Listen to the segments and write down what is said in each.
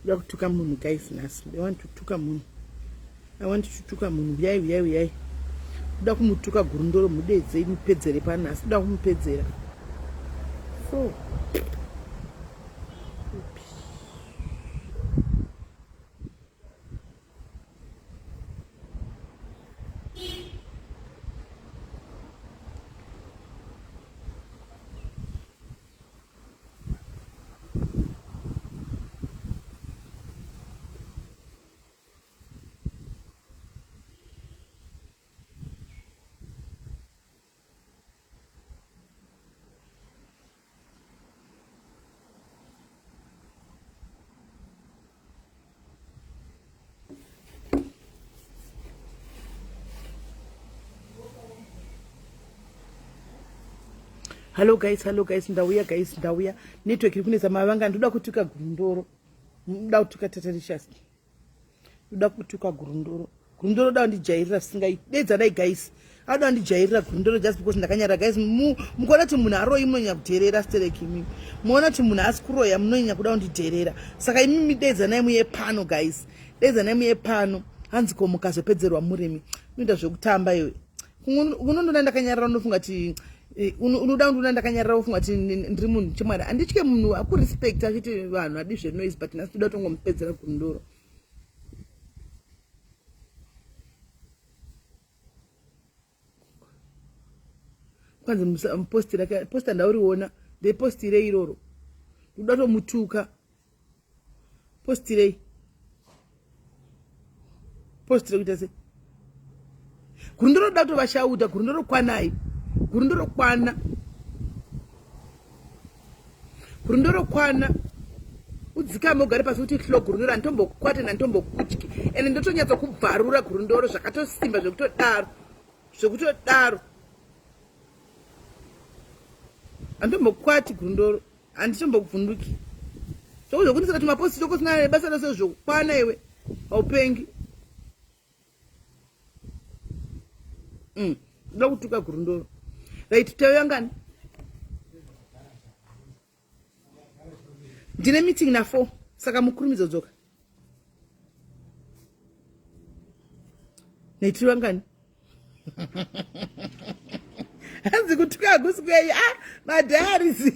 Ndoda kutuka munhu guys nhasi. I want to tuka munhu. I want to tuka munhu. Uyai uyai uyai. Ndoda kumutuka gurundoro mudedzei mupedzere panhasi. Ndoda kumupedzera. So Hello guys, hello guys, ndauya guys, ndauya. Network iri kunetsa mavanga, ndoda kutuka gurundoro. Ndoda kutuka Tatarishas. Ndoda kutuka gurundoro. Gurundoro da ndijairira zvisingaiti. Dedza dai guys. Ada ndijairira gurundoro just because ndakanyara guys. Mukuona kuti munhu aroyi munonyanya kudherera stereki imi. Muona kuti munhu asi kuroya munonyanya kuda kundidherera. Saka imi midedza nai muye pano guys. Dedza nai muye pano. Hanzi ko mukazopedzerwa murimi. Unoita zvekutamba iwe. Unondoona ndakanyarara unofunga kuti eh, unoda kundiona ndakanyarara wofunga kuti ndiri munhu chemwari. Handitye munhu akurespect achiti vanhu adi zvenoise but nhasi toda kutongomupedzera gurundoro. Kwanzi mupostira posta ndauriona ndepostirei iroro ndoda tomutuka postirei postire kuita sei gurundoro da kutovashauta gurundoro kwanai gurundoro kwana gurundoro kwana udzikame ugare pasi kuti hlo gurundoro handitombokukwate nanditombokutyi ende ndotonyatsa kubvarura gurundoro zvakatosimba zvekutodaro zvekutodaro handitombokwati gurundoro handitombokuvhunduki zvokuzvokundisaka tumaposti toko sina nebasa rose zvokwana iwe haupengi mm, ndoda kutuka gurundoro right tauya ngani ndine meeting na four saka mukurumidza dzoka Naitiri vangani? Hanzi kutuka hakusi kwenyu. Ah, madiaries.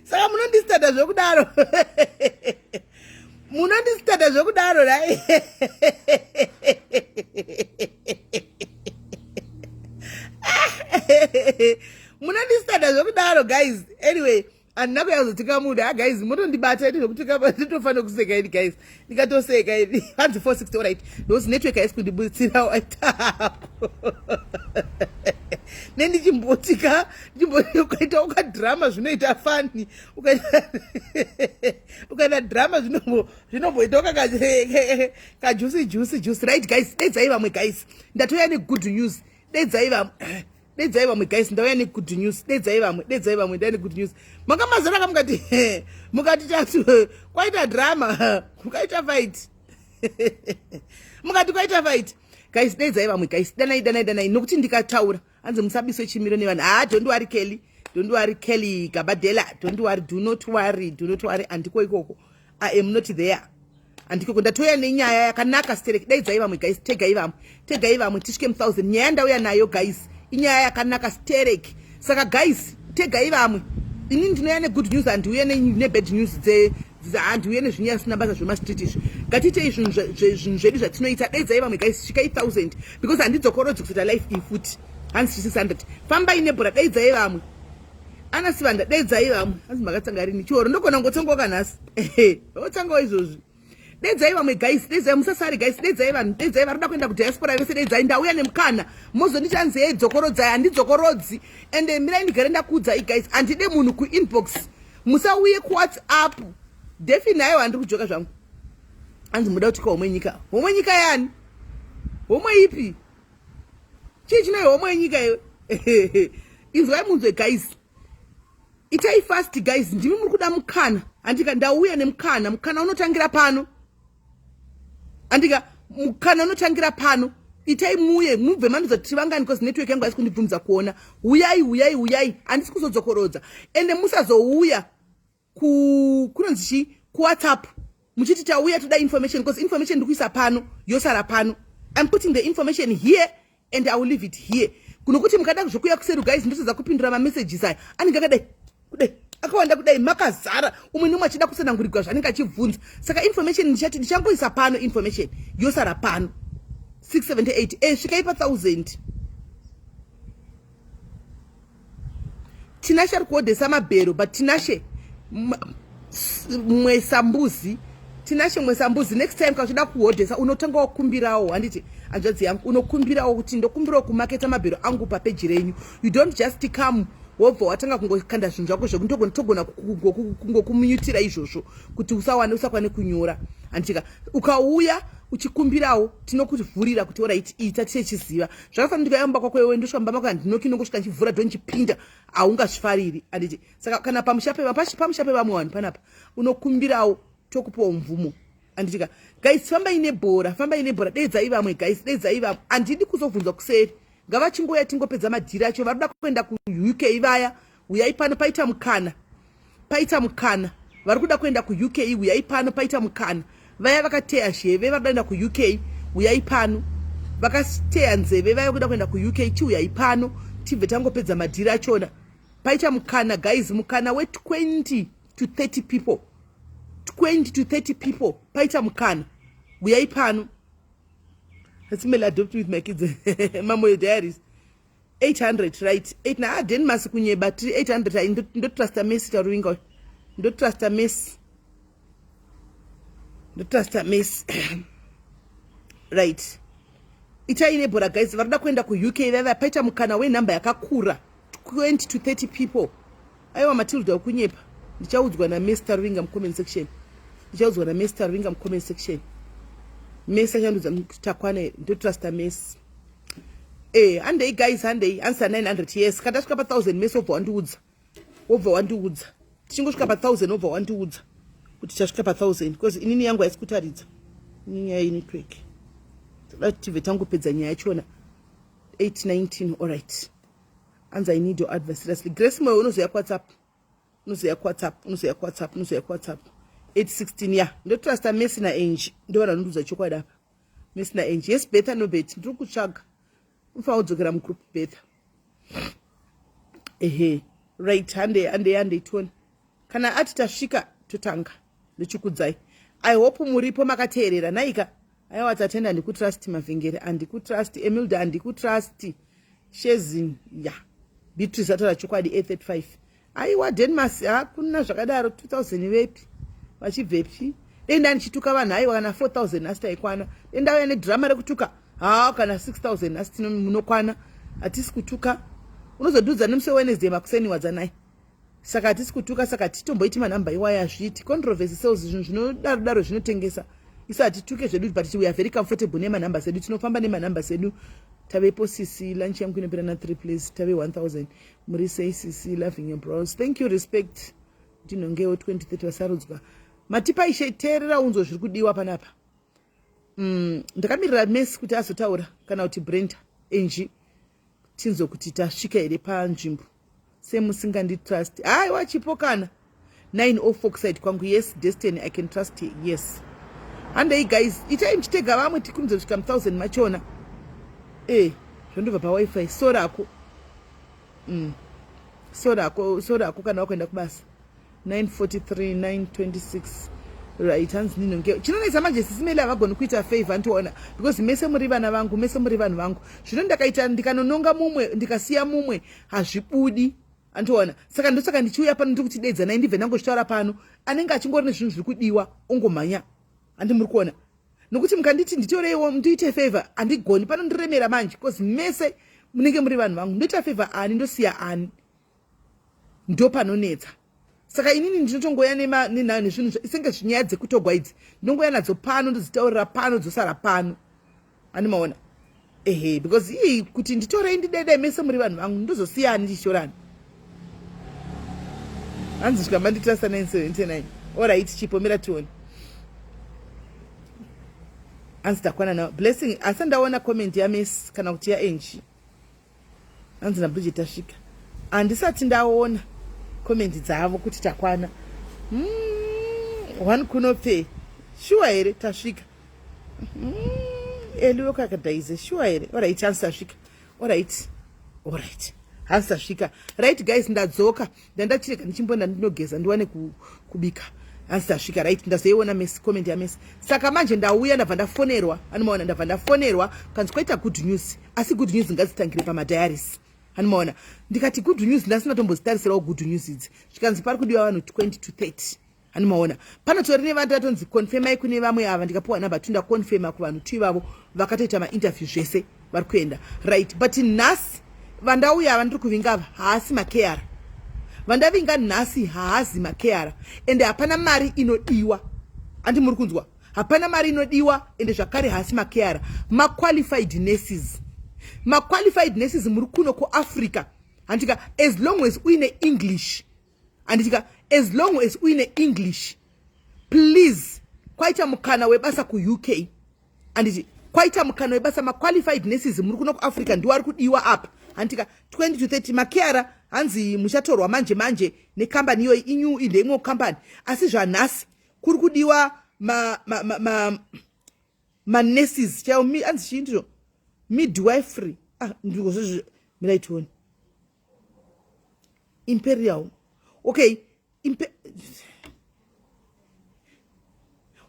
Saka munondistada zvekudaro. Munondistada zvekudaro, right? Munondistada zvekudaro, guys. Anyway, handina kuya kuzotika munhu ha ah, guys motondibata ini zvekutika nditofanira kuseka ini guys ndikatoseka ini hanzi 460 orit because network haisi kundibutsira waitako nendichimbotika ukaita ukadrama zvinoita fani ukaita drama zvinomboita kajusi jusi jusi right guys dedzai vamwe guys ndatouya negood news dedzai vamwe dedzai vamwe guys ndauya negood news dedzai vamwe dedzai vamwe ndauya negood news manga mazara ka mukati mukati chatu kwaita drama kukaita fight mukati kwaita fight guys dedzai vamwe guys danai danai danai nokuti ndikataura hanzi musabiswe chimiro nevanhu haa don't worry Kelly don't worry Kelly Gabadela don't worry do not worry do not worry andiko ikoko I am not there andikoko ndatouya nenyaya yakanaka sterek daidzai vamwe guys tegai vamwe tegai vamwe tisvike mu1000 nyaya ndauya nayo guys inyaya yakanaka sterek saka guys tegai vamwe ini ndinouya negood news handiuye nebad news handiuye nezvinyaya zvisina basa zvemastreet izvi ngatiitei zvinhu zvedu zvatinoita daidzai vamwe guys svikai 1000 because handidzokorodzi kuzoita life iyi futi hanzi 600 fambai nebhora daidzai vamwe ana sivanda dedzai vamwe hanzi makatsanga rini chihoro ndogona kungotsangoka nhasi otsangawo izvozvi dedzai vamwe guys dedzai musasare guys dedzai vanhu dedzai vari kuda kuenda kudiaspora vese dedzai ndauya nemukana mozonditi hanzi hei dzokorodzai handidzokorodzi ende mirai ndigare ndakuudzai guys handide munhu kuinbox musauye kuwhatsapp defi nayo handiri kujoka zvangu hanzi muda kutika homwe nyika homwe nyika yani homwe ipi chii chinoyi homwe yenyika iwe inzwai munzwe guys itai fast guys ndimi muri kuda mukana andika ndauya nemukana mukana unotangira pano andika mukana unotangira pano itai muye mubve mandiudza kuti tivangani bcause network yangu haisi kundibvumidza kuona huyai huyai huyai handisi kuzodzokorodza ende musazouya Kunonzi chii? KuWhatsApp muchiti tauya, toda information, because information ndikuisa pano, yosara pano. I'm putting the information here and I will leave it here. Kunokuti mukada zvokuya kuseri, guys, ndotodza kupindura mamessages aya anenge akadai kudai, akawanda kudai, makazara, umwe nomwe achida kusanangurigwa zvaanenge achibvunza. Saka information ndichati ndichangoisa pano, information yosara pano. 678 svikai pa1000. Tinashe ari kuodhesa mabhero, but Tinashe Mwesambuzi, Tinashe Mwesambuzi, next time kana uchida kuhodhesa unotanga wakumbirawo, handiti hanzvadzi yangu? Unokumbirawo kuti ndokumbirawo kumaketa mabhero angu papeji renyu. You don't just come wobva watanga kungokanda zvinhu zvako zvekutogona kungokumutira izvozvo kuti usawane, usakwane kunyora, handitika? Ukauya uchikumbirawo, tinokuvhurira kuti alright, ita tichiziva. Zvakafanira ndikayamba kwako iwe, ndosvika mumba mako, handinoki, nongosvika ndichivhura do ndichipinda, haungazvifariri, handiti? Saka kana pamusha pevamwe vanhu panapa, unokumbirawo, tokupawo mvumo, handitika? Guys, fambai nebhora, fambai nebhora, dedzai vamwe, guys, dedzai vamwe. Handidi kuzobvunzwa kuseri. Ngavachingoya, tingopedza madhiri acho. Vari kuda kuenda kuUK vaya, uyai pano, paita mukana, paita mukana. Vari kuda kuenda kuUK, uyai pano, paita mukana. Vaya vakateya zheve vari kuda kuenda kuUK, uyai pano. Vakateya nzeve vaya kuda kuenda kuUK, chiuyai pano, tibve tangopedza madhiri achona. Paita mukana, guys, mukana we20 to 30 people, 20 to 30 people. Paita mukana, uyai pano. Asimele adopt with my kids, Mamoyo Diaries. 800, right? 8 na ah, Denmas kunyeba, tiri 800. Ndotrusta Messi, Taruvinga, ndotrusta Messi, ndotrusta Messi. Right, itai nebhora, guys. Vari kuda kuenda kuUK vaiva, paita mukana wenhamba yakakura, 20 to 30 people. Aiwa, Matilda, wekunyepa. Ndichaudzwa naMr Ruvinga mucomment section, ndichaudzwa naMr Ruvinga mucomment section. Messi achandiudza takwana. Ndotrusta Messi. Handei, guys, handei. Answer 900, yes. Kana tasvika pa1000, Messi wobva wandiudza, wobva wandiudza. Tichingosvika pa1000, wobva wandiudza kuti tasvika pa1000, because inini yangu haisi kutaridza, inini yayi network. Toda kuti tibve tangopedza nyaya yachona. 819, alright. Anzi, "I need your advice seriously." Grace Moyo, unozoya kuWhatsApp, unozoya kuWhatsApp, unozoya kuWhatsApp, unozoya kuWhatsApp. 816 ya, ndotrusta Messi naAngie, ndo vanhu vanondiudza chokwadi apa, Messi naAngie. Yes, Betha Nobet, ndiri kutsvaga, unofanira kudzokera mugroup, Betha. Ehe, right, hande, hande, hande, tione kana ati tasvika, totanga. Ndochikudzai. I hope muripo makateerera naika. Aiwa, Tatenda, handikutrust. Mavhengere, handikutrust. Emilda, handikutrust. Shezin ya, Beatrice ataura chokwadi. A35, aiwa, Denmas, hakuna zvakadaro. 2000 vepi, vachibvepi? Dei ndandichituka vanhu, aiwa, kana 4000 asi taikwana. Dei ndauya nedhirama rekutuka, ha, kana 6000 asi munokwana. Hatisi kutuka, unozodudza nemusi weWednesday makuseni, wadzanai. Saka hatisi kutuka, saka titomboiti manhamba iwaya, hazviiti. Controversy sales, zvinhu zvinodaro daro zvinotengesa. Isu hatituke zvedu, but we are very comfortable nemanhamba edu, tinofamba nemanhamba edu. Tavepo, sisi. Lunch yangu inopera na3, please. Tave 1000. Muri sei, sisi? Loving your brows. Thank you, Respect. Ndinongewo 2030 vasarudzwa. Matipa ishe, teerera unzo zviri kudiwa panapa. Ndakamirira Messi kuti azotaura, kana kuti Brenda Enji, tinzwe kuti tasvika here panzvimbo. Semusinganditrust, haiwa, chipo kana 904 kuside kwangu. Yes, Destiny, I can trust you. Yes, handei, guys, itai muchitega vamwe, tikurumidze kusvika mu1000 machona. Zvondobva paWiFi sorako. Sorako, sorako kana wakuenda kubasa. 943, 926, right. Hanzi ndinonge chinonetsa manje, sisimeli havagoni kuita favor, andiona, because mese muri vana vangu, mese muri vanhu vangu. Zvino ndakaita ndikanononga mumwe, ndikasiya mumwe, hazvibudi, andiona? Saka ndosaka ndichiuya pano, ndiri kutidedzanai, ndibve ndangozvitaura pano. Anenge achingori nezvinhu zviri kudiwa ongomhanya, handi muri kuona? Nokuti mukanditi nditoreiwo ndiite favor, handigoni, panondiremera manje, because mese munenge muri vanhu vangu. Ndoita favor ani, ndosiya ani? Ndo panonetsa. Saka inini ndinotongoya nezvinhu senge zvinyaya dzekutogwa idzi, ndinongoya nadzo pano, ndodzitaurira pano, dzosara pano, andimaona? Ehe, because ii kuti nditorei ndidede, mese muri vanhu vangu, ndozosiyani ndichitorani? Hanzi zvikamba nditrasta 979. Alright, chipo, mira tione. Hanzi takwana nawo, Blessing. Asi ndaona comment yaMessi kana kuti yaAngie. Hanzi naBridget tasvika. Handisati ndaona comment dzavo kuti takwana. One kuno pfe shuwa here? Tasvika. Eli wekakadhaize shuwa here? Alright, hanzi tasvika. Alright, alright, hanzi tasvika. Right guys, ndadzoka. Ndandachirega ndichimboenda ndinogeza ndiwane kubika. Hanzi tasvika. Right, ndazoiona mesi comment yamesi. Saka manje ndauya, ndabva ndafonerwa. Anomaona, ndabva ndafonerwa kanzi kwaita good news, asi good news ngadzitangire pamadiaries. Anomaona, ndikati good news, ndasina tombozitarisirawo good news idzi. Zvikanzi pari kudiwa vanhu 20 to 30. Anomaona, panotori nevanhu vatonzi confirmai kune vamwe ava. Ndikapiwa namba 2, ndaconfirma kuvanhu 2 ivavo, vakatoita mainterview zvese, vari kuenda. Right, but nhasi vandauya ava ndiri kuvinga ava haasi macarer. Vandavinga nhasi haazi macarer, ende hapana mari inodiwa. Handi muri kunzwa? Hapana mari inodiwa, ende zvakare haasi macarer, maqualified nurses. Maqualified nurses muri kuno kuAfrica, handika? As long as uine English, handitika? As long as uine English, please, kwaita mukana webasa kuUK, handiti? Kwaita mukana webasa. Maqualified nurses muri kuno kuAfrica ndiwo ari kudiwa apa, handitika? 20 to 30 macarer. Hanzi muchatorwa manje manje nekambani iyoyi inyu, ndeimwe kambani. Asi zvanhasi kuri kudiwa manurses chaiwo. Hanzi chii ndizvo? Midwifery. Ah, ndiko miraitioni Imperial. Okay,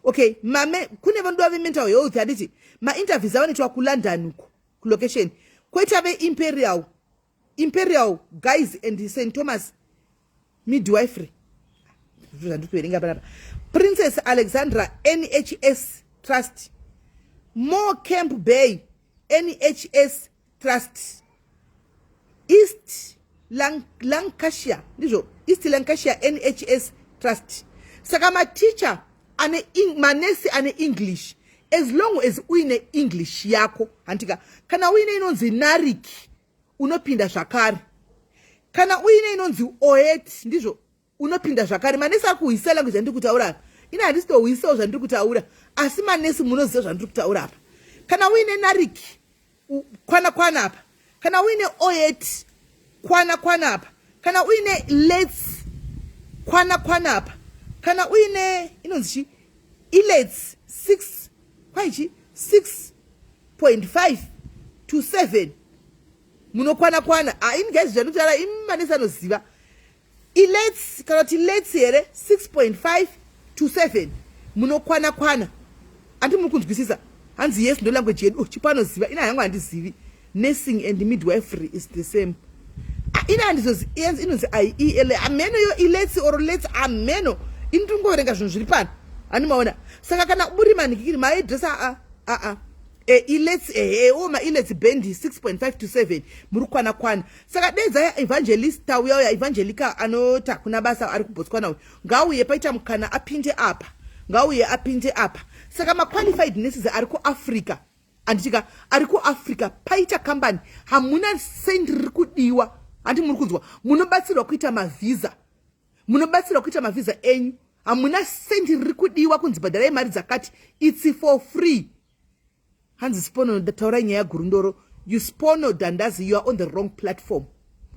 okay, mame kune vanodiwa vemental health, handiti? Mainterviews avanoitwa kuLondon uko kulocation. Kwoita veImperial, Imperial Guys and St Thomas Midwifery, zvandiri kuverenga panapa. Princess Alexandra NHS Trust, Morecambe Bay NHS Trust, East Lancashire, ndizvo, East Lancashire NHS Trust. Saka maticha ane, manesi ane English, as long as uine English yako, handika? Kana uine inonzi NARIC, unopinda zvakare. Kana uine inonzi OET, ndizvo, unopinda zvakare. Manesi ari kuhwisa language yandiri kutaura apa. Ine handisi tohwisawo zvandiri kutaura, asi manesi munoziva zvandiri kutaura apa. Kana uine NARIC, kwana kwana apa. Kana uine OET, kwana kwana apa. Kana uine IELTS, kwana kwana apa. Kana uine inonzi chi IELTS 6 kwaichi 6.5 to 7, munokwana kwana. Haini guys, zvandikutaura imi manesi anoziva. IELTS kana kuti IELTS here, 6.5 to 7, munokwana kwana. Andi muri kunzwisisa? Hanzi yes, ndo language yedu. Oh, chipo anoziva, ina hangu handizivi. Nursing and midwifery is the same. Ah, ina handizozi inonzi IEL ameno yo IELTS or LETS ameno. Ini ndingoverenga zvinhu zviri pano, hani maona? Saka kana uri manikikiri maedresa a a a IELTS, ehe, o maIELTS band 6.5 to 7, muri kwana kwana. Saka dedza evangelista uya uya, evangelica anota kuna basa ari kuBotswana uyu, ngauye paita mukana apinde apa, ngauye apinde apa. Saka maqualified nurses ari kuAfrica, handitika? Ari kuAfrica, paita kambani, hamuna sendi riri kudiwa. Handi muri kunzwa? Munobatsirwa kuita mavhisa, munobatsirwa kuita mavhisa enyu. Hamuna sendi riri kudiwa kunzi bhadharai mari dzakati. It's for free. Hanzi Spono, taurai nyaya yagurundoro. You Spono Dandazi, you are on the wrong platform.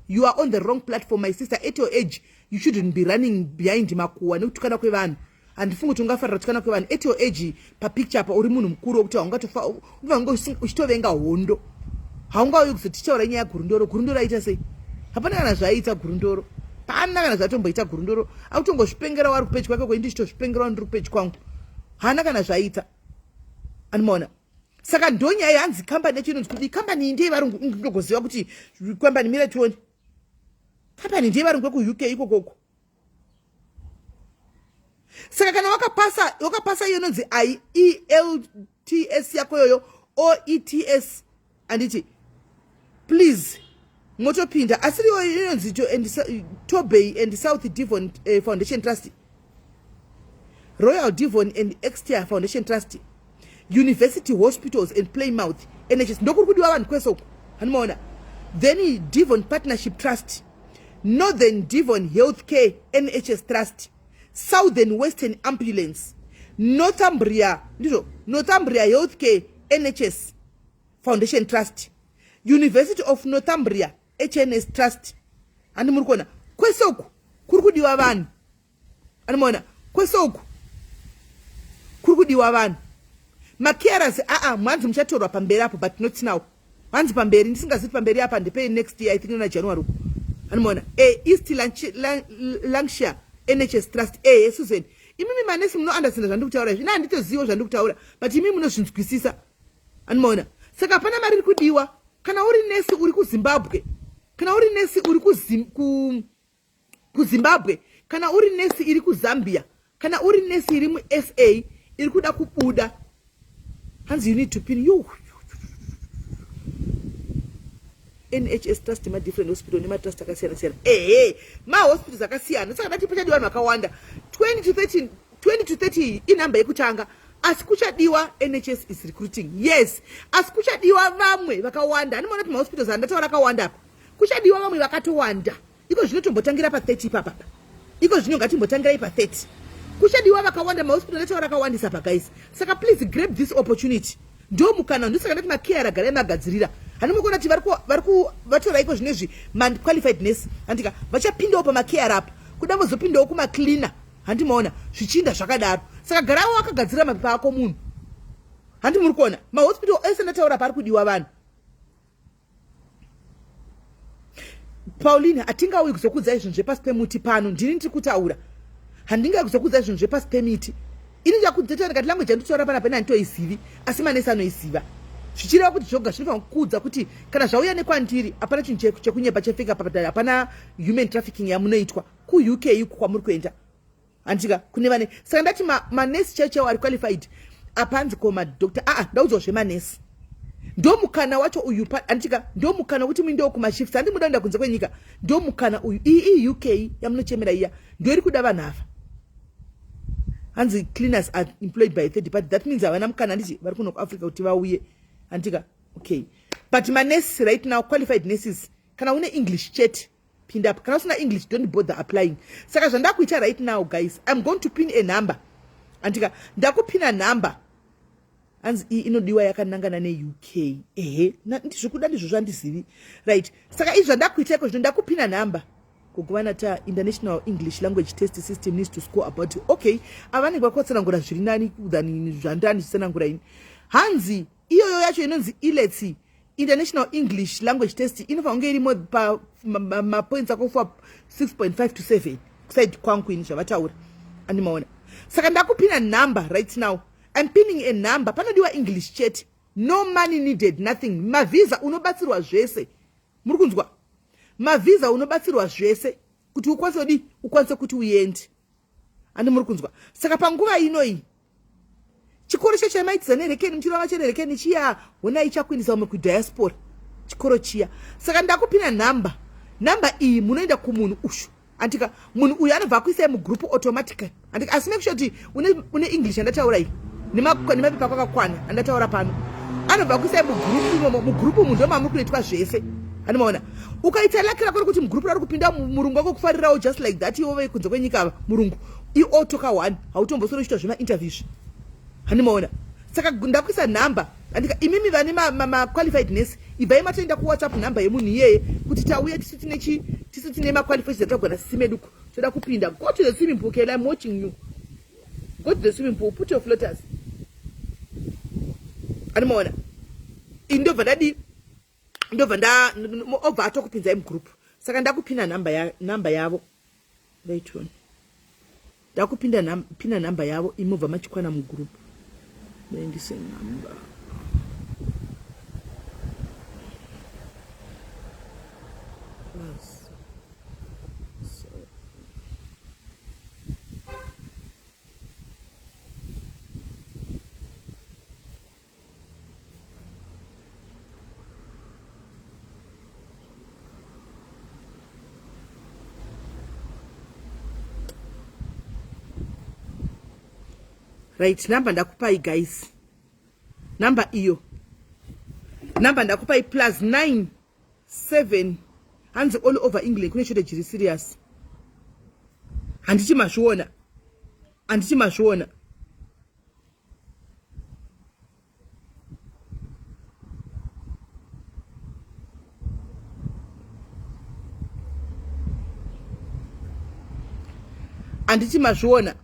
You are on the wrong platform, my sister. At your age you shouldn't be running behind makuwa nekutukana kwevanhu. Handifungi kuti ungafarira kutukana kwevanhu at your age. Papicture apa uri munhu mukuru wekuti haungatofa uchitovenga hondo. Haungauyi kuzotichaura nyaya yagurundoro. Gurundoro aita sei? Hapana kana zvaiita Gurundoro, pana kana zvatomboita Gurundoro. Akutongozvipengera wari kupage kwake kwendi chitozvipengera ndiri kupage kwangu. Haana kana zvaita, animaona? Saka ndonyaya. Hanzi kambani yacho inonzi kudii? Kambani iyi ndeyevarungu. Ndogoziva kuti kambani, mira tione, kambani ndeyevarungu vekuUK ikokoko. Saka kana wakapasa, wakapasa iyo inonzi IELTS yako yoyo, OETS, handiti? Please motopinda. Asi riyo inonzi Tobay and South Devon Foundation Trust, Royal Devon and Exeter Foundation Trust, University Hospitals and Plymouth NHS, ndokuri kudiwa vanhu kwese uku, hanimaona? Then Devon Partnership Trust, Northern Devon Healthcare NHS Trust, Southern Western Ambulance, Northumbria, ndizvo, Northumbria Healthcare NHS Foundation Trust, University of Northumbria HNS Trust. Handi muri kuona? Kwese uku kuri kudiwa vanhu. Anomaona kwese uku kuri kudiwa vanhu. Macarers aa mwanzi muchatorwa pamberi apo but not now. Hanzi pamberi ndisingazivi pamberi apa ndepei next year I think nana January uku. Anomaona eh East Lancashire NHS Trust eh Susan imimi manesi muno understand zvandiri kutaura izvi. Ini handitozivo zvandiri kutaura but imimi munozvinzwisisa. Anomaona saka hapana mari iri kudiwa kana uri nesi uri kuZimbabwe kana uri nesi uri ku kuzimbabwe kana uri nesi iri kuzambia kana uri nesi iri musa iri kuda kubuda hanzi you need to pin you nhs trust madifferent hospital nematrust akasiyana siyana ehe mahospitals akasiyana saka dati pachadiwa vanhu vakawanda 20 to 13 20 to 30 inhamba yekutanga asi kuchadiwa nhs is recruiting yes asi kuchadiwa vamwe vakawanda animoona kuti mahospitals andataura akawanda apa kuchadiwa vamwe vakatowanda iko zvino tombotangira pa 30 ipapapa iko zvino ngatimbotangirai pa 30 kuchadiwa vakawanda mahospital acho rakawandisa pa guys saka please grab this opportunity ndo mukana ndosaka ndati macare agarai magadzirira handimukuona kuti vari vatora iko zvinezvi maqualified nurse handika vachapindawo pamacare apa kuda vozopindawo kumacleaner handimaona zvichiinda zvakadaro saka garawo wakagadzirira mapepa ako munhu handi muri kuona mahospital ese ndataura pari kudiwa vanhu Pauline hatingauyi kuzokuudzai zvinhu zvepasi pemuti pano ndini ndiri kutaura handingauyi kuzokuudzai zvinhu zvepasi pemiti ini ndakudzetera ndikati language yandikutaura panapa ini handitoizivi asi manesi anoiziva zvichireva kuti zvoga zvinofanira kukuudza kuti kana zvauya nekwandiri hapana chinhu chekunyepa chefeka papadare hapana human trafficking yamunoitwa kuuk uku kwamuri kuenda handika kune vane saka ndati manesi chaiwo chaiwo ari qualified apanzi ko madoctor aa ndaudzwa zvemanesi ndomukana wacho uyu anditika ndomukana wekuti muindewo kumashifts handi muda kuenda kunze kwenyika ndomukana uyu iyi iuk yamunochemera iya ndoiri kuda vanhu ava hanzi cleaners are employed by third party that means havana mukana handiti vari kuno kuafrica kuti vauye handika okay but manurse right now qualified nurses kana une english chete pinda apa kana usina english don't bother applying saka zvandakuita right now guys i'm going to pin a number andika ndakupina number hanzi iyi inodiwa yakanangana neuk ehe ndizvokuda ndizvo zvandizivi right saka izvi zvandakuita iko zvino ndakupina number kugovana ta international english language test system needs to score about okay avanenge vakotsanangura zviri nani than zvandandicitsanangura ini hanzi iyoyo yacho inonzi iletsi international english language test inofanira kunge irimo pamapoints ako for 6.5 to 7 kuside kwangu ini zvavataura andimaona saka ndakupina number right now im pinning a number panodiwa english chete no money needed nothing mavhisa unobatsirwa zvese muri kunzwa mavhisa unobatsirwa zvese kuti ukwanise kudii ukwanise kuti uende andi muri kunzwa saka panguva inoyi chikoro chachamaitiza nerekeni muchirova chenerekeni chiya honai chakuindisa umwe kudiaspora chikoro chiya saka ndakupina nhamba nhamba iyi munoenda kumunhu ushu andika munhu uyu anobva akuisai mugroup automatically andika asi make sure kuti une, une english andataura iyi nemapepa ako akakwana andataura pano anobva akuisai mugroup imomo mugroup umu ndomamuri kunoitwa zvese andimaona ukaita laki rako rekuti mugroup rari kupinda murungu wako kufarirawo just like that iwo vekunze kwenyika ava murungu iotoka one hautombosoro uchiita zvemainterviews handimaona saka ndakuisa nhamba andika imimi vane maqualified ma, ma nurse ibvai matoenda kuwhatsapp nhamba yemunhu iyeye kuti tauya tisu tine chi tisu tine maqualified dzatagona sisi meduku toda kupinda go to the swimming pool kela im watching you go to the swimming pool put your floaters andimaona indobva ndadii ndobva nda obva atokupinzai mugroup saka ndakupina nhamba ya, nhamba yavo ndaitoni ndakupinda pina nhamba yavo imobva machikwana mugroup ndaindise nhamba plus right number ndakupai guys number iyo number ndakupai plus 9 7 hanzi all over england kune shortage iri serious handiti mazviona handiti mazviona Handiti mazviona?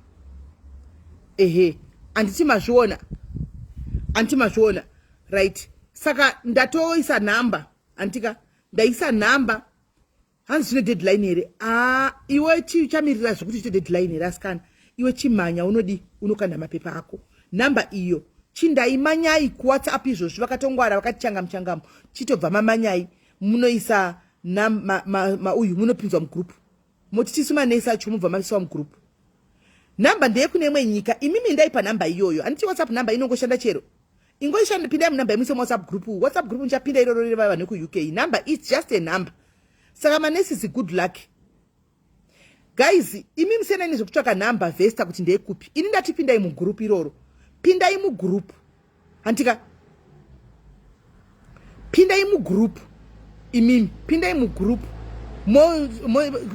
Ehe, handiti mazviona? Handiti mazviona? Right, saka ndatoisa nhamba, handitika? Ndaisa nhamba. Hanzi zvine deadline here? A, iwe chichamirira zvekuti chite deadline here? Asikana, iwe chimhanya, unodi unokanda mapepa ako. Nhamba iyo chindaimanyai kuWhatsApp izvozvi. Vakatongwara, vakati changamu changamu, chitobva mamanyai, munoisa mauyu, munopinzwa mugroup, moti tisu manesi acho, mubva maiswa mugroup. Nhamba ndeyekune imwe nyika. Imimi ndaipa nhamba iyoyo, handiti? WhatsApp nhamba inongoshanda chero ingoishanda. Pindai munhamba yemuise muWhatsApp group. WhatsApp group muchapinda iroro reva vanhu vekuUK. Number is just a number. Saka manesi, good luck guys. Imi musenai nezvekutsvaka nhamba vhesta kuti ndeyekupi. Ini ndati pindai mugroup iroro, pindai mugroup, handika? Pindai mugroup imimi, pindai mugroup.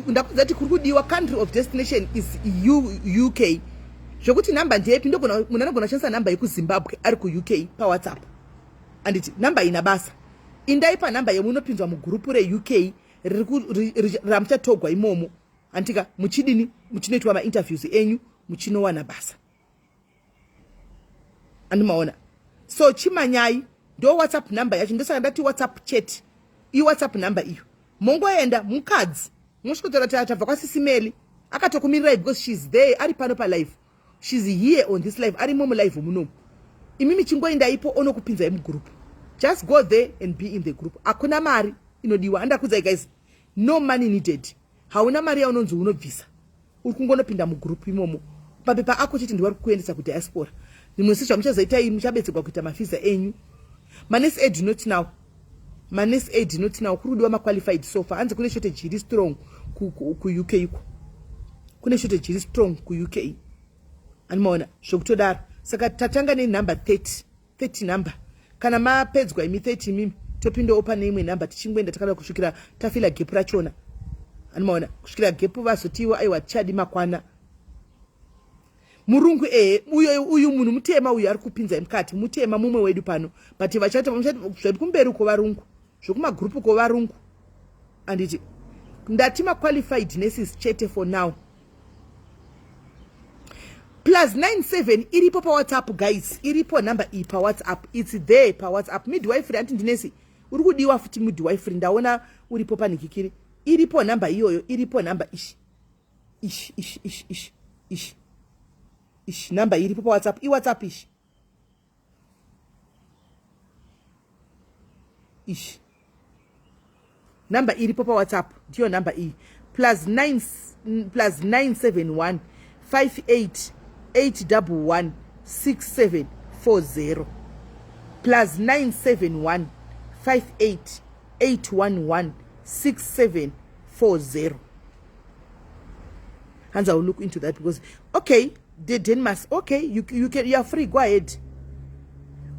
Ndakudza kuti kuri kudiwa country of destination is UK. Zvekuti nhamba ndeyepi, munhu anogona kushandisa nhamba yekuZimbabwe ari kuUK paWhatsApp, anditi? Nhamba ina basa. Indai panhamba yemunopinzwa mugurupu reUK ramuchatogwa imomo, handika? Muchidini? Muchinoitwa mainterviews enyu, muchinowana basa, andimaona? So chimanyai, ndo WhatsApp number yacho. Ndosaka ndati WhatsApp chat, iWhatsApp number iyo. Mongoenda mukadzi, mosvikotaura kuti tabva kwaSisimeli, akatokumirirai because she's there, ari pano palive. She's here on this live, arimo mulive munomu. Imimi chingoendaipo, onokupinzai mugroup. Just go there and be in the group. Hakuna mari inodiwa, andakudzai guys, no money needed. Hauna mari yaunonzi unobvisa, uri kungonopinda mugroup imomo. Papepa ako chete ndivari kukuendesa kudiaspora. Rimwe sezvamuchazoitai, muchabetserwa kuita mavisa enyu. Manesi aid not now, manesi aid not now. Kuri kudiwa maqualified sofa. Hanzi kune shortage iri strong kuUK iko, kune shortage iri strong kuUK, animaona? Zvokutodaro. Saka tatanga nenumber 30, 30 number. Kana mapedzwa imi 30 imimi, topindawo pane imwe nhamba, tichingoenda takada kusvikira tafila gap rachona, animaona? Kusvikira gap vazotiwo aiwa, tichadi makwana. Murungu, ehe, uyo uyu munhu mutema uyu ari kupinzai mukati mutema, mumwe wedu pano, but vachati zvekumberi uko varungu, zvekumagurupu ko varungu, anditi? Ndati maqualified nurses chete for now. Plus 97 iripo paWhatsApp guys, iripo nhamba iyi paWhatsApp, it's there paWhatsApp. Midwifery, anti ndinesi uri kudiwa futi midwifery, ndaona uripo panikikiri. Iripo nhamba iyoyo, iripo nhamba ishi ishi ishi ishi ishi ishi ishi. Nhamba iripo paWhatsApp, iWhatsApp ishi ishi. Nhamba iripo paWhatsApp ndiyo nhamba iyi, plus 9, plus 971 58 811 6740, plus 971 58 811 6740. Hanzi I will look into that because, okay, the Denmark, okay, you are free, go ahead,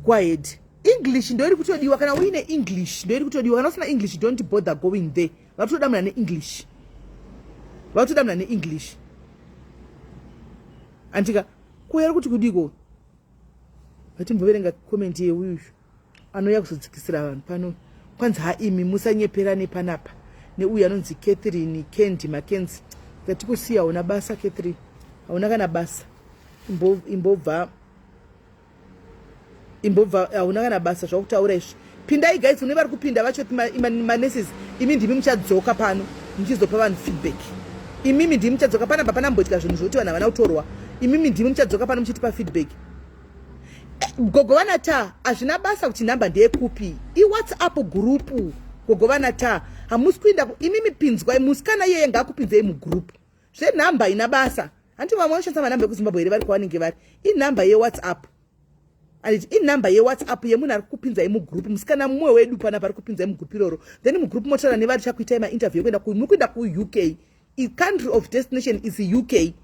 go ahead. English ndo iri kutodiwa. Kana uine English ndo iri kutodiwa. Kana usina English, don't bother going there. Vari kutoda munhu ane English, vari kutoda munhu ane English, andika? Kuya ri kuti kudiko? Vatimboverenga comment yeuyuyu anouya kuzodzikisira vanhu pano. Kwanzi ha, imi musanyeperane panapa neuyu anonzi Catherine Candy Mackenzie. Ngatikusiya, hauna basa Catherine, hauna kana basa. Imbobva, imbobva, hauna kana basa zvakutaura izvi. Pindai guys, une vari kupinda vacho maneses. Imi ndimi muchadzoka pano muchizopa vanhu feedback. Imimi ndimi muchadzoka panapa, panamboitika zvinhu zvokuti vanhu havana kutorwa. Imimi ndimi muchadzoka pano muchitipa feedback. Gogo vana ta, hazvina basa kuti nhamba ndeyekupi, iWhatsApp group. Gogo vana ta, hamusi kuinda imimi, pinzwai musikana iyeye, ngaakupinzei mugroup. Zvenhamba ina basa, hanti vamwe vanoshandisa manhamba ekuZimbabwe here vari kwavanenge vari? Inhamba yeWhatsApp, anditi? Inhamba yeWhatsApp yemunhu ari kukupinzai mugroup. Musikana mumwe wedu panapa ari kupinzai mugroup iroro, then mugroup motaura nevari chakuitai mainterview ekuenda. Muri kuenda kuUK, country of destination is UK.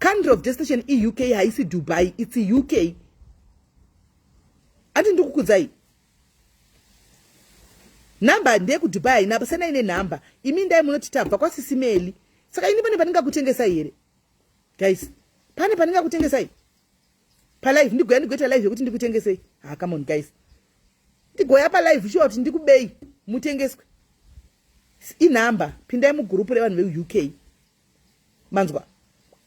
Country of destination iUK, haisi Dubai, it's UK, andi ndikukudzai? Nhamba ndeyekuDubai, haina sena ine nhamba. Imi ndai munoti tabva kwaSisimeli. Saka ini pane pandingakutengesai here guys? Pane pandingakutengesai palive? Ndigoya, ndigoita live yekuti ndikutengesei? Ha, come on guys, ndigoya palive shuwa kuti ndikubei mutengeswe? Inhamba, pindai mugurupu revanhu veUK. Manzwa?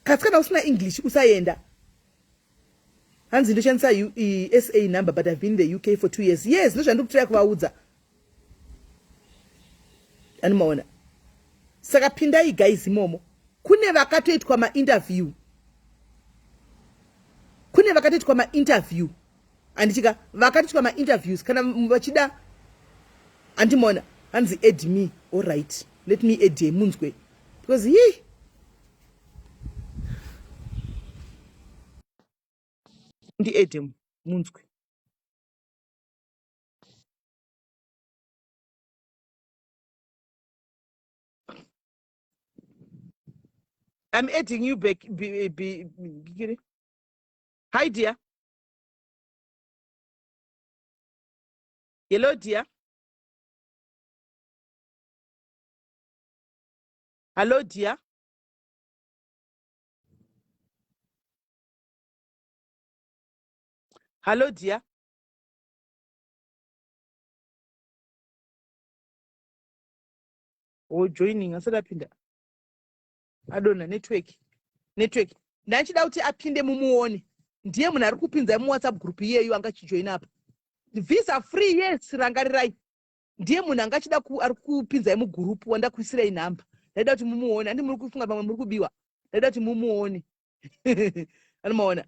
Kasi kana usina English usaenda. Hanzi ndoshandisa SA number but I've been in the UK for 2 years. Yes, ndozvandiri kutraya kuvaudza. Anomaona. Saka pindai guys imomo. Kune vakatoitwa mainterview. Kune vakatoitwa mainterview. Andichika vakatoitwa mainterviews kana vachida andimona hanzi add me. All right. Let me add you munzwe. Because he ndi add munzwe. I'm adding you back. B, B, B, Hi, dear. Hello, dear. Hello, dear. Hello, dear. Oh, joining. Asati apinda. Adonha network. Network. Ndachida kuti apinde mumuone. Ndiye munhu ari kupinzai muWhatsApp group iyeyu anga achijoin apa. Visa free, yes, rangarirai. Ndiye munhu anga achida ari kupinzai mugroup wandakuisirai nhamba. Ndaida kuti mumuone. Handi muri kufunga pamwe muri kubiwa. Ndaida kuti mumuone. Anomaona.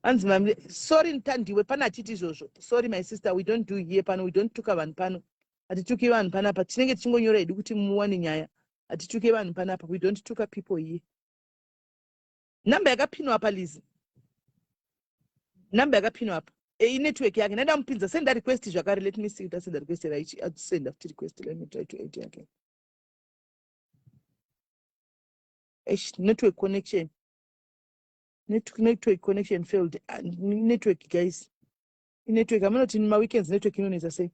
Hanzi mami, sorry Ntandiwe, pana hatiti izvozvo. Sorry my sister, we don't do here pano, we don't tuka vanhu pano. Hatituki vanhu panapa. Tinenge tichingonyora hedu kuti muwane nyaya. Hatituke vanhu panapa. We don't tuka people here. Number yakapinwa apa Lizzy. Number yakapinwa apa. E, network yake. Ndaida mupinza send a request zvakare. Let me see kuti send a request right. Send a request. Let me try to add again. Eish, network connection. Network connection failed. Network guys. Network amunoti ma weekends network inonetsa sei?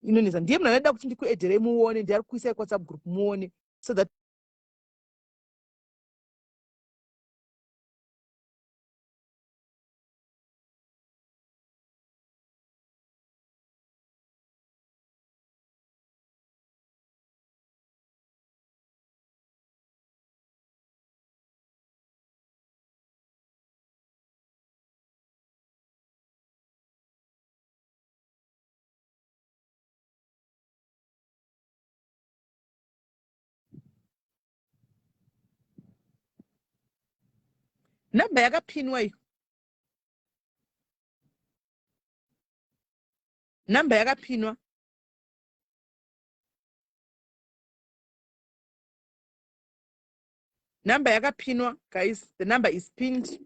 Inonetsa. Ndiye munhu anoda kuti ndikuedherei muone, ndiye ari kuisai WhatsApp group muone so that namba yakapinwa iyo namba yakapinwa Number yakapinwa guys, the number is pinned.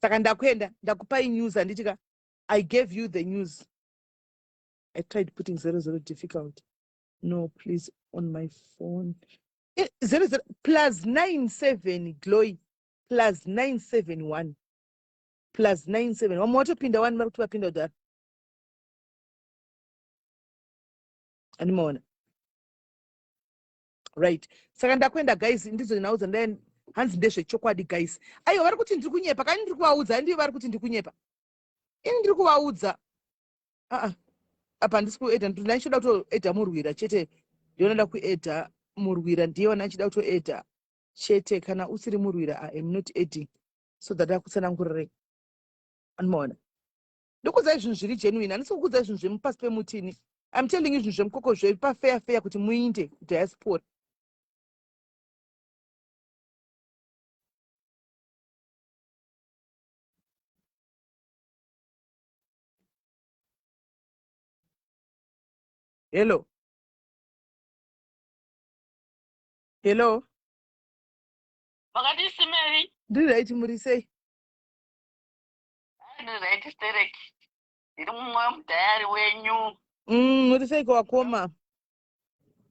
Saka ndakuenda ndakupai news handiti ka? I gave you the news. I tried putting 00 difficult. No, please on my phone. 00 plus 97 Glory plus 971 plus 97. Vamwe watopinda wani vari kuti vapinda kudhara. Andimaona. Right, saka ndakuenda guys, ndidzo nhau dzandai hanzi ndezvechokwadi guys. Aiwa vari kuti ndiri kunyepa kani, ndiri kuvaudza ndiyo vari kuti ndiri kunyepa ini, ndiri kuvaudza aa apa handisi kuedha, ndaichoda kutoedha murwira chete, ndionoda kuedha murwira, ndiye wanachida kutoedha chete. Kana usiri murwira I am not adding so that akutsanangurirei. Anomaona, ndikuudzai zvinhu zviri genuine, handisi kukuudzai zvinhu zvemupasi pemutini. I'm telling you zvinhu zvemukoko zviri pafeya feya kuti muinde kudiaspora. Hello, hello. Makadii Simeri? Ndiri right, muri sei? Ndiri right stereki. Ndiri mumwe wemudhayari wenyu. Muri seiko wakoma?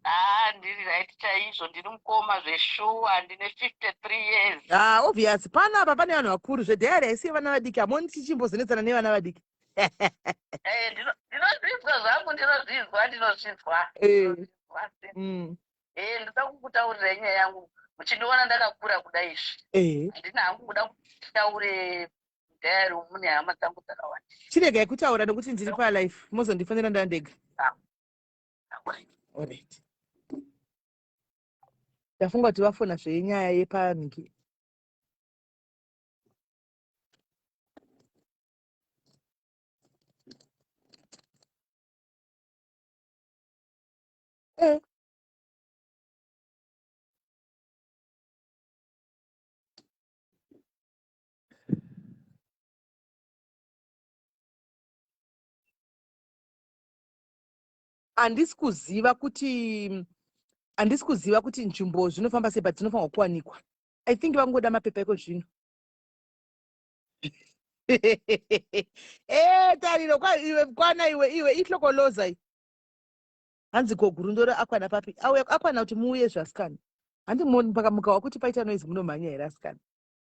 Ah, ndiri right chaizvo, ndiri mukoma zveshuwa, ndine 53 years. Ah, obvious. Panapa pane vanhu vakuru, zvedhayari haisi yevana vadiki. Hamoni tichimbozonetsana nevana vadiki. Eh, ndinozvinzwa zvangu, ndinozvinzwa, ndinozvinzwa. Eh. Eh, ndoda kukutaurirai nyaya yangu. Muchindiona ndakakura kudai izvi. Handina hangu kuda kutaure mudhayari umu nehama dzangu dzakawanda. Chiregai kutaura nekuti ndiri palife, mozondifonera ndandega. Ah. Alright. Ndafunga kuti vafona zvenyaya yepangi. Eh. Handisi kuziva kuti, handisi kuziva kuti nzvimbo zvinofamba sei, but dzinofanirwa kuwanikwa. I think vangoda mapepa iko zvino. E tariro kwa iwe, kwana iwe, iwe ihlokoloza iyi. Hanzi ko Gurundoro akwana papi? Auya akwana kuti muuye zvasikana. Handi pakamuka wakuti paita noise munomhanya here asikana?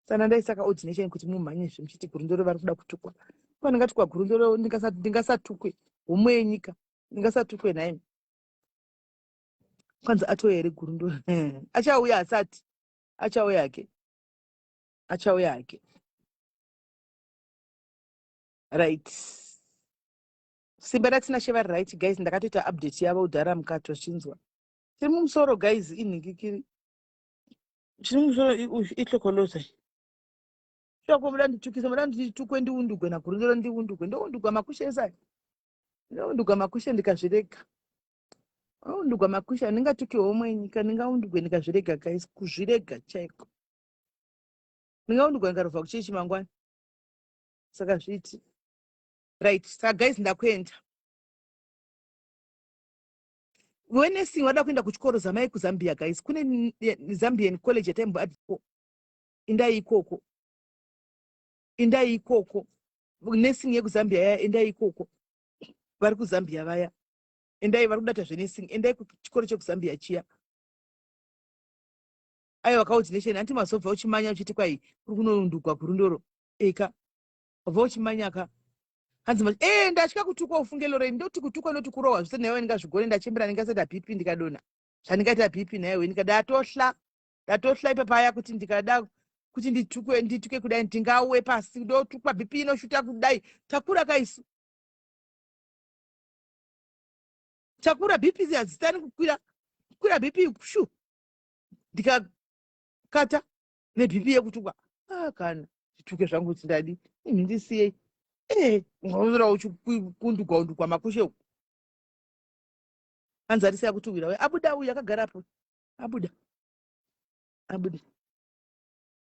Sana ndaisaka ordination kuti mumhanye zve muchiti Gurundoro vari kuda kutukwa. Kwa ndingatukwa Gurundoro, ndingasatukwe homwe yenyika, ndingasatukwe nhaimi. Kwanzi atouya here Gurundoro? Achauya asati. Achauya hake. Achauya hake. Right. Simba ratina sheva, right guys, ndakatoita update yavo kudhara mukatozvinzwa. Tiri mumusoro guys, inhingikiri. Chiri mumusoro ihlokoloza. Shoko muda nditukise, muda nditukwe, ndiundugwe naGurundoro, ndiundugwe, ndoundugwa makushe esai. Ndoundugwa makushe ndikazvirega. Ndoundugwa makushe, handingatuki homwe yenyika, ndingaundugwe ndikazvirega guys, kuzvirega chaiko. Ndingaundugwa ndikarovha kuchechi mangwana. Saka zviti. Right, saka guys ndakuenda. Wenursing vada kuenda kuchikoro zamai kuZambia guys. Kune Zambian college yataimbo adiko. Indai ikoko. Indai ikoko. Nursing yekuZambia yaya, endai ikoko. Vari kuZambia vaya. Endai, vari kudata zvenursing. Endai kuchikoro chekuZambia chiya. Aiwa kaordination anti mazobva uchimanya uchiti kwai kuri kunoundugwa Gurundoro. Eka. Wabva uchimanya ka. Hanzi ndatya kutukwa ufunge Lorraine, ndoti kutukwa noti kurohwa zvese naiwe ndingazvigone, ndachembera, ndingasaita BP ndikadonha. Zvandingaita BP naiwe ndikada ndatohla ipapaya kuti ndikada kuti nditukwe, ndituke kudai ndingawe pasi, ndotukwa BP inoshuta kudai. Takura kaisu. Takura, BP hadzitani kukwira. Kukwira BP shu. Ndikakata neBP yekutukwa. Ah kana ndituke zvangu kuti ndadi. Imi ndisiyei. Ungaona uchikundugwa undugwa makushe uku. Hanzi arisiya kutuwira we. Abuda uyu akagara apo. Abuda. Abuda.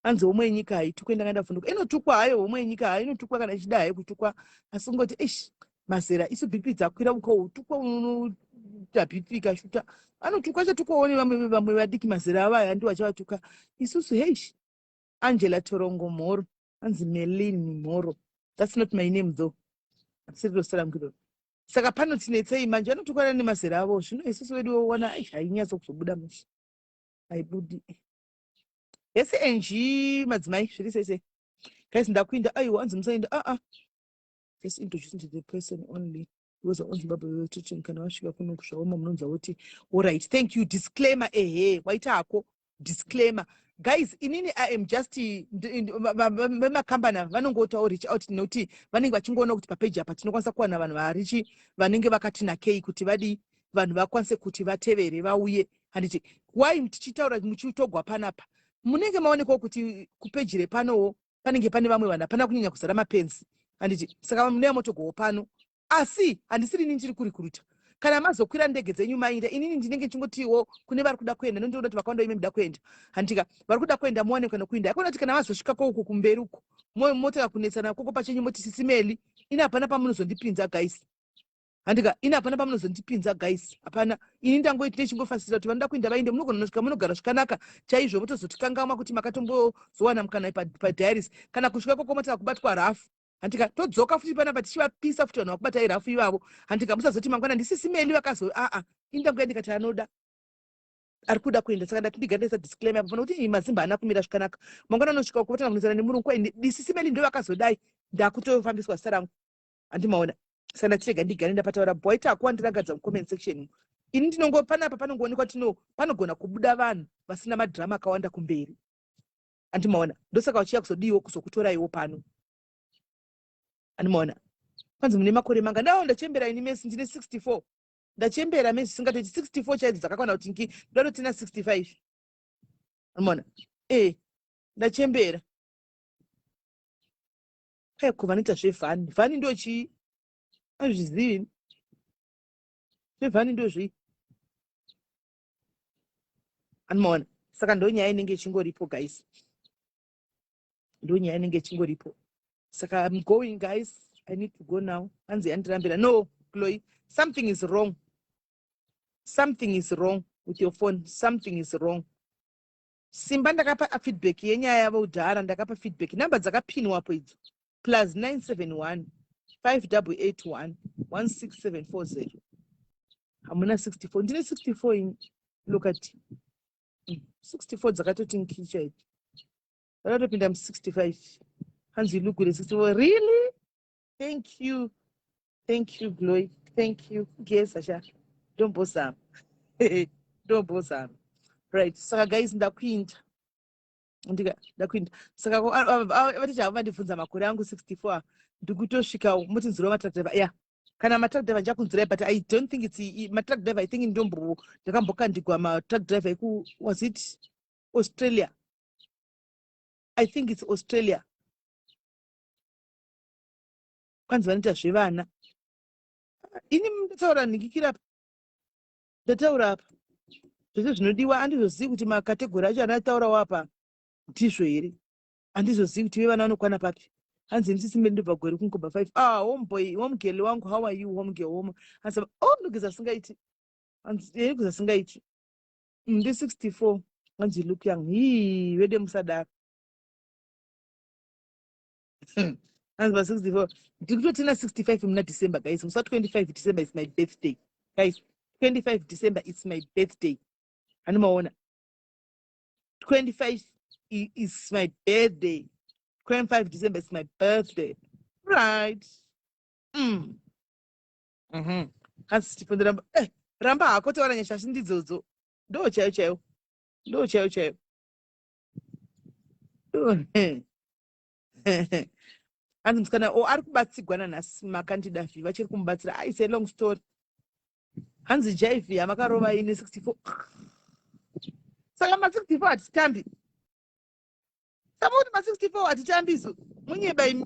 Hanzi homwe yenyika haitukwe, ndanga ndavhunduka. Inotukwa hayo homwe yenyika, hayo inotukwa kana ichida hayo kutukwa. Asi kungoti eish mazera isu BP dzakwira uko utukwa unoita BP ikashuta. Anotukwa chatukwawo nevamwe vamwe vadiki mazera avo aya ndiwo achavatuka. Isusu heish. Angela Torongo Mhoro. Hanzi Melin Mhoro. That's not my name though. Asiri zita rangu iroro. Saka pano tinetsei manje vanotukwana nemazera avo. Zvino isusu vedu voona ai hainyatso kuzobuda mushe. Haibudi. Yese NG madzimai zviri sei sei. Guys ndakuinda, aiwa hanzi musaenda, ah ah. Just introducing to the person only. Because on Zimbabwe we were teaching kana vasvika kuno kuzvaoma munonzwa kuti all right, thank you, disclaimer, ehe waita hako disclaimer. Guys, inini I am just vemakambani ava vanongotawo reach out nekuti vanenge vachingoona kuti papeji apa tinokwanisa kuwana vanhu varichi vanenge vakati nakei kuti vadii, vanhu vakwanise kuti vatevere vauye. Handiti why tichitaura muchitogwa panapa, munenge maonekwawo kuti kupeji repanowo panenge pane vamwe vanhu, hapana kunyanya kuzara mapenzi, handiti? Saka mune motogwawo pano, asi handisiri inini ndiri kurikuruta. Kana mazokwira ndege dzenyu maenda, inini ndinenge ndichingotiwo kune vari kuda kuenda, nondiona kuti vakawanda ime muda kuenda, handitika? Vari kuda kuenda muwane kana kuenda yakona kuti kana vazosvika kouko kumberi uko motanga kunetsana koko pachenyu, moti sisimeli ini hapana pamunozondipinza guys, handika? Ini hapana pamunozondipinza guys, hapana. Ini ndangoiti ndechingofasitira kuti vanoda kuenda vaende. Munogona nosvika munogara zvakanaka chaizvo, motozotikangamwa kuti makatombozowana mukana padiaries. Kana kusvika koko motanga kubatwa rafu, handika? Todzoka futi panapa tichivapisa futi vanhu vakubatai rafu ivavo, handika? Musazoti mangwana ndisisimeli vakazo aa. Ini ndangoya ndikati anoda ari kuda kuenda, saka ndati ndigare ndaisa disclaimer apo pano kuti mazimba haana kumira zvakanaka. Mangwana anosvika uko votanga kunetsana nemurungu, kwai ndisisimeli ndo vakazodai, ndakutofambiswa zita rangu, handimaona? Saka ndatirega ndigare ndapataura. Boita akuwandirangadza mucomment section. Ini ndinongo panapa panongoonekwa tino panogona kubuda vanhu vasina madrama akawanda kumberi, andimaona? Ndosaka vachiya kuzodiwo kuzokutoraiwo pano, andimaona? Kwanzi mune makore manga ndao? Ndachembera ini mesi, ndine 64, ndachembera mesi singatoiti 64 chaidzo dzakakwana kuti ngi ndoda kutotina 65. Unoona? Eh, ndachembera. Kai ko vanoita zvevhani. Vhani ndo chii? Azvizivi. Zvevhani ndo zvii? Anomaona? Saka ndo nyaya inenge ichingoripo guys. Ndo nyaya inenge ichingoripo. Saka I'm going guys. I need to go now. Hanzi yandirambira. No, Chloe. Something is wrong. Something is wrong with your phone. Something is wrong. Simba ndakapa feedback yenyaya yavo kudhara, ndakapa feedback. Namba dzakapinwapo idzo. Plus 971 5881 16740. Hamuna 64. Ndine 64 ini. Look at 64 dzakatoti nkicha idzi. Vakatopinda mu 65. Hanzi lugure 64. Really? Thank you. Thank you, Glory. Thank you. Geza sha. Ndombozama. Ndombozama. Right. Saka guys ndakuinda. Ndika ndakuinda. Saka vati chavo vandibvunza makore angu 64 ndikutosvika mutinzira matruck driver. Yeah. Kana matruck driver ndichakunzirai but I don't think it's matruck driver. I think ndombo ndakambokandigwa matruck driver eku, was it Australia? I think it's Australia. Kwanzi vanoita zvevana. Ini ndataura nhikikira apa. Ndataura apa. Zvese zvinodiwa handizozivi kuti makategori acho andataurawo apa ndizvo here. Handizozivi kuti vevana vanokwana papi. Hanzi ndisisi ndobva Gweru kunkoba 5. Ah, homeboy, homegirl wangu, how are you homegirl? Home. Hanzi oh, ndogeza singaiti. Hanzi eh, kugeza singaiti. Ndi 64. Hanzi look young. Hii, vede musadaro. Hanzi pa 64. Ndiri kutotina 65 muna December guys. Musa 25 December is my birthday. Guys, 25 December is my birthday. Anomaona. 25 is my birthday. 25 December is my birthday. Right. Hanzi Stephen ramba eh, ramba hako taura nyasha asi ndidzodzo. Ndo chaiyo chaiyo. Ndo chaiyo chaiyo. Hanzi musikana o ari kubatsigwa nanhasi makandida vi vachiri kumubatsira. Ah, it's a long story. Hanzi jive yamakarova ine 64. Saka ma64 hatitambi. Saka kuti ma64 hatitambi isu. Munyeba imi.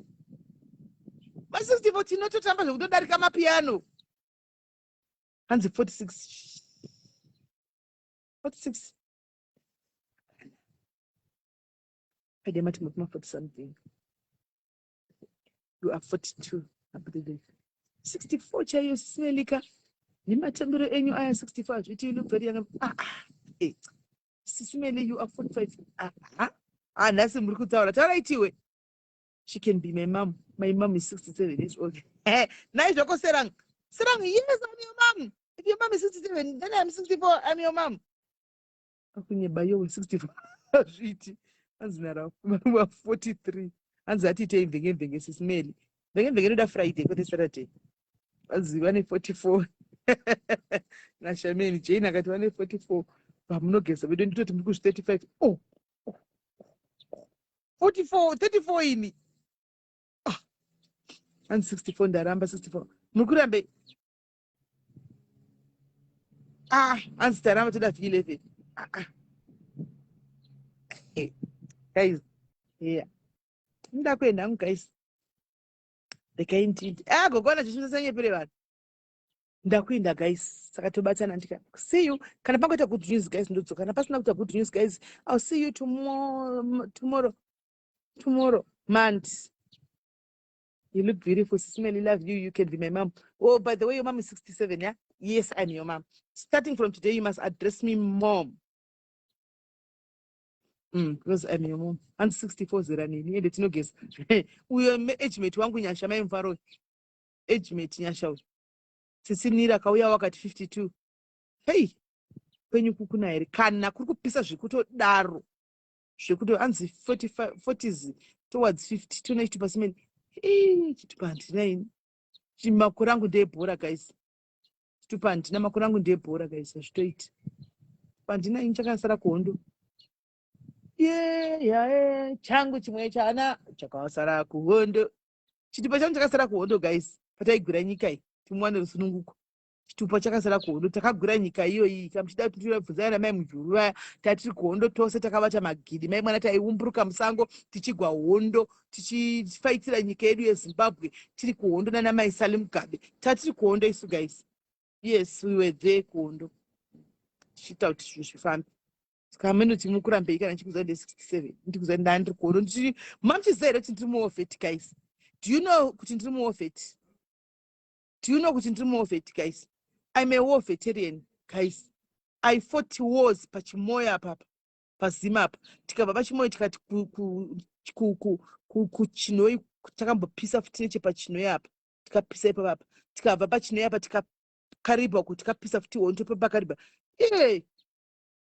Ma64 tinototamba zvekutodarika mapiano. Hanzi 46. 46. Paide mati mukuma 40 something. You are 42. I believe. 64 chaiyo simelika. Nematambiro enyu aya 64 hazviti you look very young. Ah, ah. Eh. Sisimeli you are 45. Ah, ah. Ah, nhasi muri kutaura. Taura itiwe. She can be my mom. My mom is 67 years old. Eh, naizvoko Serang. Serang, yes, I'm your mom. If your mom is 67, then I'm 64. I'm your mom. Akunyeba yowe 64 hazviiti. Hanzi nara wa 43. Hanzi atiitei mvenge mvenge sisimeli. Mvenge mvenge inoda Friday kwete Saturday. Hanzi vane 44. NaShameni Jane akati vane 44. Pamunogeza vedu nditoti muri kuzvi 35. Oh. 44, 34 ini. Ah. Hanzi 64 ndaramba 64. Muri kurambe. Ah, hanzi taramba toda V11. Ah, ah. Hey, guys, yeah. Nda kuenda hangu guys. Regai ndinde. Ah, gogona chishandisa vanhu. Ndakuenda guys. Saka tobatana ndika. See you. Kana pangoita good news guys ndodzoka. Kana pasina kuita good news guys, I'll see you tomorrow. Tomorrow. Tomorrow. Monday. You look beautiful. Sismeli, love you. You can be my mom. Oh, by the way, your mom is 67, yeah? Yes, I'm your mom. Starting from today, you must address me mom. Because I'm your mom. I'm 64 zera nini. Ende tinogeza. Uyo age mate wangu Nyasha mai mufaro. Age mate Nyasha uyu. Sisinira kauya wakati 52. Hey, kwenyu kukuna here? Kana kuri kupisa zvekutodaro. Zvekuti hanzi 45 40s towards 50 tona chitupa simeni. Ii, chitupa handina ini. Makore angu ndeebhora guys. Chitupa handina, makore angu ndeebhora guys, hazvitoiti. Handina ini chakasara kuhondo. Ye, changu chimwe chana chakasara kuhondo. Chitupa changu chakasara kuhondo guys. Pataigwira nyika iyi, timuwane rusununguko. Chitupa chakasara kuhondo. Takagwira nyika iyoyi. Kamuchida kuti tirabvunzana namai Mujuru vaya, tatiri kuhondo tose, takabata magidi. Mai mwana, taiumburuka musango tichigwa hondo, tichifaitira nyika yedu yeZimbabwe. Tiri kuhondo nana mai Sally Mugabe. Tatiri kuhondo isu, guys. Yes, we were there kuhondo, tichiita kuti zvinhu zvifambe. Saka hameno mukurambei kana ndichikuziva nde67, ndikuziva ndaa ndiri kuhondo. Ndichiri mamuchiziva here kuti ndiri muwar vet, guys? Do you know kuti ndiri muwar vet? Do you know kuti ndiri muwar vet, guys? I'm a war veteran, guys. I fought wars paChimoyo apapa, pazima apa. Tikabva paChimoyo, tikati kuChinoi. Takambopisa futi nechepachinoi apa, tikapisa ipapapa. Tikabva paChinoi apa, tikakaribha uku, tikapisa futi hondo papakaribha. E,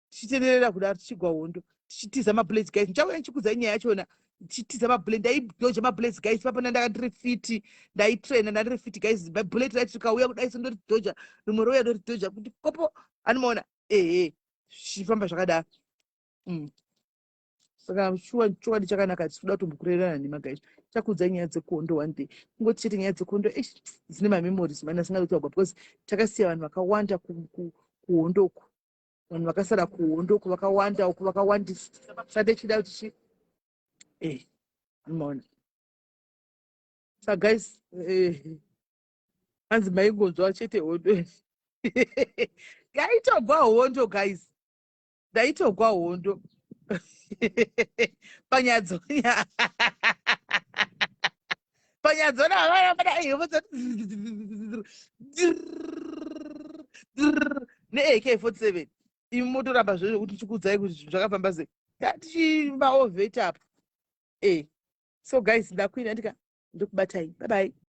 tichitenderera kudaro, tichigwa hondo, tichitiza mabullets, guys. Ndichauya ndichikudzai nyaya yachona. Tichitiza mabullet, ndaidodger mabullets, guys. Papana ndanga ndiri fit, ndaitraina, ndandiri fit, guys. Bullet raiti rikauya kudai so, ndoridodger. Rimwe rouya, ndoridodger kuti kopo. Anomaona, ehe, zvichifamba zvakadaro. Saka shuwa, chokwadi chakanaka, tisikuda kutombokurerana nhema, guys. Chakudzai nyaya dzekuhondo one day. Kungoti chete nyaya dzekuhondo, eish, dzine mamemories mani asingadi kutaurwa, because takasiya vanhu vakawanda kuhondo uku. Vanhu vakasara kuhondo uku vakawanda uku, vakawandisa. Saka tichida kuti chi maona. Saka guys, hanzi maingonzwa chete hondo. Ndaitogwa hondo, guys, ndaitogwa hondo panyadzonya, panyadzona. Ne AK 47 imi motoramba zvezvo kuti tichikuudzai kuti zvinhu zvakafamba sei. Tatichimaovheti apa. So guys, ndakuina ndika ndikubatai. Bye bye.